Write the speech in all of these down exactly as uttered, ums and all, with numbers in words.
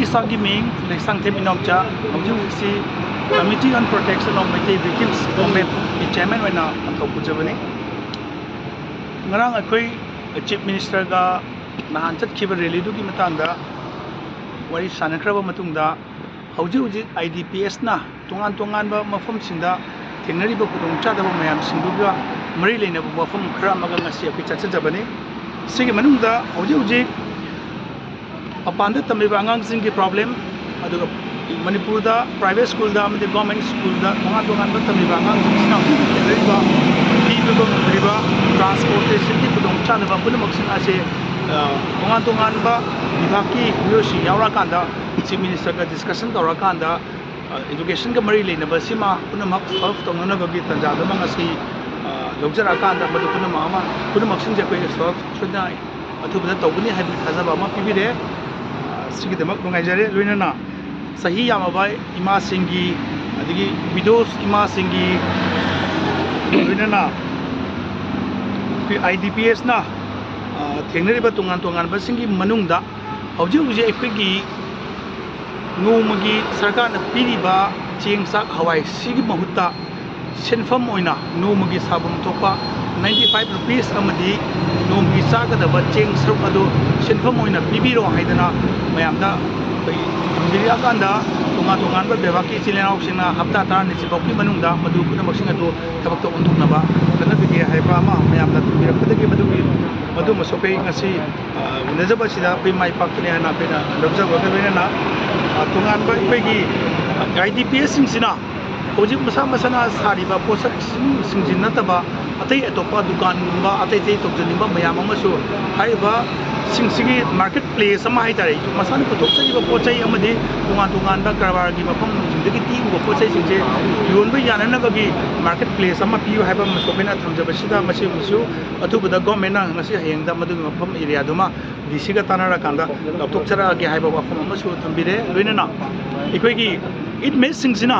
ꯏꯁꯥꯒꯤ ꯃꯤꯡ ꯂꯩꯁꯥꯡꯊꯦꯝ ꯏꯅꯥꯎꯆꯥ, ꯍꯧꯖꯤꯛ ꯍꯧꯖꯤꯛꯁꯤ Committee on Protection of Meitei Victims, ꯀꯣꯝꯕꯦꯠꯀꯤ ꯆꯤꯌꯔꯃꯦꯟ ꯑꯣꯏꯅ ꯄꯥꯡꯊꯣꯛ ꯄꯨꯖꯕꯅꯤ꯫ ꯉꯔꯥꯡ ꯑꯩꯈꯣꯏ ꯆꯤꯐ ꯃꯤꯅꯤꯁꯇꯔꯒ ꯅꯍꯥꯟ ꯆꯠꯈꯤꯕ ꯔꯦꯂꯤꯗꯨꯒꯤ ꯃꯇꯥꯡꯗ ꯋꯥꯔꯤ ꯁꯥꯟꯅꯈ꯭ꯔꯕ ꯃꯇꯨꯡꯗ, ꯍꯧꯖꯤꯛ ꯍꯧꯖꯤꯛ ꯑꯥꯏ ꯗꯤ ꯄꯤ ꯑꯦꯁꯅ ꯇꯣꯉꯥꯟ ꯇꯣꯉꯥꯟꯕ ꯃꯐꯝꯁꯤꯡꯗ ꯊꯦꯡꯅꯔꯤꯕ ꯈꯨꯗꯣꯡꯆꯥꯗꯕ ꯃꯌꯥꯝꯁꯤꯡꯗꯨꯒ ꯃꯔꯤ ꯂꯩꯅꯕ ꯋꯥꯐꯝ ꯈꯔ ꯑꯃꯒ ꯉꯁꯤ ꯑꯩꯈꯣꯏ ꯆꯠꯆꯖꯕꯅꯤ꯫ ꯁꯤꯒꯤ ꯃꯅꯨꯡꯗ ꯍꯧꯖꯤꯛ ꯍꯧꯖꯤꯛ ꯃꯄꯥꯟꯗ ꯇꯝꯂꯤꯕ ꯑꯉꯥꯡꯁꯤꯡꯒꯤ ꯄ꯭ꯔꯣꯕ꯭ꯂꯦꯝ, ꯑꯗꯨꯒ ꯃꯅꯤꯄꯨꯔꯗ ꯄ꯭ꯔꯥꯏꯚꯦꯠ ꯁ꯭ꯀꯨꯜꯗ ꯑꯃꯗꯤ ꯒꯣꯔꯃꯦꯟ ꯁ꯭ꯀꯨꯜꯗ ꯇꯣꯉꯥꯟ ꯇꯣꯉꯥꯟꯕ ꯇꯝꯂꯤꯕ ꯑꯉꯥꯡꯁꯤꯡꯁꯤꯅ ꯍꯧꯖꯤꯛ ꯍꯧꯖꯤꯛ ꯊꯦꯡꯅꯔꯤꯕ ꯄꯤꯕ ꯉꯝꯗ꯭ꯔꯤꯕ ꯇ꯭ꯔꯥꯟꯁꯄꯣꯔꯇꯦꯁꯟꯒꯤ ꯈꯨꯗꯣꯡꯆꯥꯗꯕ ꯄꯨꯝꯅꯃꯛꯁꯤꯡ ꯑꯁꯦ, ꯑ, ꯇꯣꯉꯥꯟ ꯇꯣꯉꯥꯟꯕ ꯕꯤꯚꯥꯒꯀꯤ ꯃꯤꯑꯣꯏꯁꯤꯡ ꯌꯥꯎꯔꯛꯑꯀꯥꯟꯗ, ꯆꯤꯐ ꯃꯤꯅꯤꯁꯇꯔꯒ ꯗꯤꯁꯀꯁꯟ ꯇꯧꯔꯀꯥꯟꯗ, ꯑ, ꯏꯗꯨꯀꯦꯁꯟꯒ ꯃꯔꯤ ꯂꯩꯅꯕ ꯁꯤꯃ ꯄꯨꯝꯅꯃꯛ ꯁꯣꯜꯕ ꯇꯧꯅꯅꯕꯒꯤ ꯇꯥꯟꯖꯥꯗꯨꯃ ꯉꯁꯤ, ꯑ, ꯂꯧꯖꯔꯛꯑꯀꯥꯟꯗ ꯃꯗꯨ ꯄꯨꯝꯅꯃꯛ ꯑꯃ, ꯄꯨꯝꯅꯃꯛꯁꯤꯡꯁꯦ ꯑꯩꯈꯣꯏ ꯁꯣꯜꯕ ꯁꯣꯏꯗꯅ ꯑꯊꯨꯕꯗ ꯇꯧꯒꯅꯤ ꯍꯥꯏꯕꯒꯤ ꯊꯥꯖꯕ ꯑꯃ ꯄꯤꯕꯤꯔꯦ꯫ ꯑ, ꯁꯤꯒꯤꯗꯃꯛ ꯅꯨꯡꯉꯥꯏꯖꯔꯦ꯫ ꯂꯣꯏꯅꯅ ꯆꯍꯤ ꯌꯥꯝꯂꯕ ꯏꯃꯥꯁꯤꯡꯒꯤ, ꯑꯗꯒꯤ ꯋꯤꯗꯣꯁ ꯏꯃꯥꯁꯤꯡꯒꯤ, ꯂꯣꯏꯅꯅ ꯑꯩꯈꯣꯏ ꯑꯥꯏ ꯗꯤ ꯄꯤ ꯑꯦꯁꯅ, ꯑ, ꯊꯦꯡꯅꯔꯤꯕ ꯇꯣꯉꯥꯟ ꯇꯣꯉꯥꯟꯕꯁꯤꯡꯒꯤ ꯃꯅꯨꯡꯗ ꯍꯧꯖꯤꯛ ꯍꯧꯖꯤꯛ ꯑꯩꯈꯣꯏꯒꯤ ꯅꯣꯡꯃꯒꯤ ꯁꯔꯀꯥꯔꯅ ꯄꯤꯔꯤꯕ ꯆꯦꯡ, ꯆꯥꯛ, ꯍꯋꯥꯏ ꯁꯤꯒꯤ ꯃꯍꯨꯠꯇ ꯁꯦꯟꯐꯝ ꯑꯣꯏꯅ ꯅꯣꯡꯃꯒꯤ ꯁꯥꯐꯝ ꯊꯣꯛꯄ ninety five rupees ꯑꯃꯗꯤ ꯅꯣꯡꯃꯒꯤ ꯆꯥꯒꯗꯕ ꯆꯦꯡ ꯁꯔꯨꯛ ꯑꯗꯨ ꯁꯦꯟꯐꯝ ꯑꯣꯏꯅ ꯄꯤꯕꯤꯔꯣ ꯍꯥꯏꯗꯅ ꯃꯌꯥꯝꯗ ꯑꯩꯈꯣꯏ ꯊꯝꯕꯤꯔꯛꯑꯀꯥꯟꯗ, ꯇꯣꯉꯥꯟ ꯇꯣꯉꯥꯟꯕ ꯕꯤꯚꯥꯒꯀꯤ ꯏꯆꯤꯜ ꯏꯅꯥꯎꯁꯤꯡꯅ ꯍꯞꯇꯥ ꯇꯔꯥꯅꯤ ꯁꯤꯐꯥꯎꯒꯤ ꯃꯅꯨꯡꯗ ꯃꯗꯨ ꯄꯨꯝꯅꯃꯛꯁꯤꯡ ꯑꯗꯨ ꯊꯕꯛꯇ ꯑꯣꯟꯊꯣꯛꯅꯕ ꯍꯣꯠꯅꯕꯤꯒꯦ ꯍꯥꯏꯕ ꯑꯃ ꯃꯌꯥꯝꯅ ꯊꯝꯕꯤꯔꯛꯄꯗꯒꯤ ꯃꯗꯨꯒꯤ, ꯃꯗꯨꯃꯁꯨ ꯑꯩꯈꯣꯏ ꯉꯁꯤ, ꯑ, ꯎꯅꯖꯕ ꯑꯁꯤꯗ ꯑꯩꯈꯣꯏ ꯃꯥꯏ ꯄꯥꯛꯄꯅꯤ ꯍꯥꯏꯅ ꯑꯩꯈꯣꯏꯅ ꯂꯧꯖꯕꯒ ꯂꯣꯏꯅꯅ, ꯑ, ꯇꯣꯉꯥꯟꯕ ꯑꯩꯈꯣꯏꯒꯤ ꯑꯥꯏ ꯗꯤ ꯄꯤ ꯑꯦꯁꯁꯤꯡꯁꯤꯅ ꯍꯧꯖꯤꯛ ꯃꯁꯥ ꯃꯁꯥꯅ ꯁꯥꯔꯤꯕ ꯄꯣꯠꯁꯛꯁꯤꯡꯁꯤ ꯅꯠꯇꯕ ꯑꯇꯩ ꯑꯇꯣꯞꯄ ꯗꯨꯀꯥꯟꯒꯨꯝꯕ ꯑꯇꯩ ꯑꯇꯩ ꯇꯧꯖꯅꯤꯡꯕ ꯃꯌꯥꯝ ꯑꯃꯁꯨ ꯍꯥꯏꯔꯤꯕꯁꯤꯡꯁꯤꯒꯤ ꯃꯥꯔꯀꯦꯠ ꯄ꯭ꯂꯦꯁ ꯑꯃ ꯍꯥꯏ ꯇꯥꯔꯦ, ꯃꯁꯥꯅ ꯄꯨꯊꯣꯛꯆꯔꯤꯕ ꯄꯣꯠ ꯆꯩ ꯑꯃꯗꯤ ꯇꯣꯉꯥꯟ ꯇꯣꯉꯥꯟꯕ ꯀꯔꯕꯥꯔꯒꯤ ꯃꯐꯝꯁꯤꯡꯗꯒꯤ ꯇꯦꯛꯎꯕ ꯄꯣꯠ ꯆꯩꯁꯤꯡꯁꯦ ꯌꯣꯟꯕ ꯌꯥꯅꯅꯕꯒꯤ ꯃꯥꯔꯀꯦꯠ ꯄ꯭ꯂꯦꯁ ꯑꯃ ꯄꯤꯌꯨ ꯍꯥꯏꯕ ꯑꯃꯁꯨ ꯑꯩꯈꯣꯏꯅ ꯊꯝꯖꯕꯁꯤꯗ, ꯃꯁꯤꯒꯨꯝꯕꯁꯨ ꯑꯊꯨꯕꯗ ꯒꯣꯔꯃꯦꯟꯅ ꯉꯁꯤ ꯍꯌꯦꯡꯗ ꯃꯗꯨꯒꯤ ꯃꯐꯝ ꯑꯦꯔꯤꯌꯥꯗꯨꯃ ꯗꯤ ꯁꯤꯒ ꯇꯥꯟꯅꯔꯀꯥꯟꯗ ꯂꯧꯊꯣꯛꯆꯔꯛꯑꯒꯦ ꯍꯥꯏꯕ ꯋꯥꯐꯝ ꯑꯃꯁꯨ ꯊꯝꯕꯤꯔꯦ꯫ ꯂꯣꯏꯅꯅ ꯑꯩꯈꯣꯏꯒꯤ ꯏꯟꯃꯦꯠꯁꯤꯡꯁꯤꯅ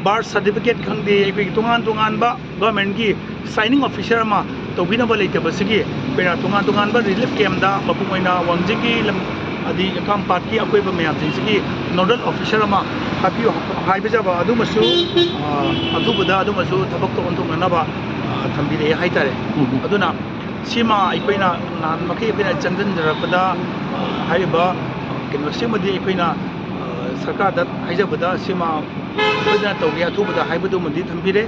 ꯕꯥꯔꯊ ꯁꯥꯔꯇꯤꯐꯤꯀꯦꯠ ꯈꯪꯗꯦ, ꯑꯩꯈꯣꯏꯒꯤ ꯇꯣꯉꯥꯟ ꯇꯣꯉꯥꯟꯕ ꯒꯣꯔꯃꯦꯟꯒꯤ ꯁꯥꯏꯅꯤꯡ ꯑꯣꯐꯤꯁꯔ ꯑꯃ ꯇꯧꯕꯤꯅꯕ ꯂꯩꯇꯕꯁꯤꯒꯤ ꯑꯩꯈꯣꯏꯅ ꯇꯣꯉꯥꯟ ꯇꯣꯉꯥꯟꯕ ꯔꯤꯂꯤꯐ ꯀꯦꯝꯗ, ꯃꯄꯨꯡ ꯑꯣꯏꯅ ꯋꯥꯡꯖꯤꯡꯒꯤ ꯂꯝ, ꯑꯗꯤ ꯀꯝꯄꯥꯠꯀꯤ ꯑꯀꯣꯏꯕ ꯃꯌꯥꯝꯁꯤꯡꯁꯤꯒꯤ ꯅꯣꯗꯜ ꯑꯣꯐꯤꯁꯥꯔ ꯑꯃ ꯍꯥꯞꯄꯤꯌꯨ ꯍꯥꯏꯕꯖꯕ ꯑꯗꯨꯃꯁꯨ, ꯑ, ꯑꯊꯨꯕꯗ ꯑꯗꯨꯃꯁꯨ ꯊꯕꯛꯇ ꯑꯣꯟꯊꯣꯛꯅꯅꯕ, ꯑ, ꯊꯝꯕꯤꯔꯛꯑꯦ ꯍꯥꯏꯇꯥꯔꯦ꯫ ꯎꯝ꯫ ꯑꯗꯨꯅ ꯁꯤꯃ ꯑꯩꯈꯣꯏꯅ ꯅꯍꯥꯟ ꯃꯈꯩ ꯑꯩꯈꯣꯏꯅ ꯆꯪꯁꯤꯟꯖꯔꯛꯄꯗ, ꯑ, ꯍꯥꯏꯔꯤꯕ, ꯑ, ꯀꯩꯅꯣꯁꯤꯃꯗꯤ ꯑꯩꯈꯣꯏꯅ, ꯑ, ꯁꯔꯀꯥꯔꯗ ꯍꯥꯏꯖꯕꯗ ꯁꯤꯃ ꯁꯣꯏꯗꯅ ꯇꯧꯒꯦ, ꯑꯊꯨꯕꯗ ꯍꯥꯏꯕꯗꯨꯃꯗꯤ ꯊꯝꯕꯤꯔꯦ꯫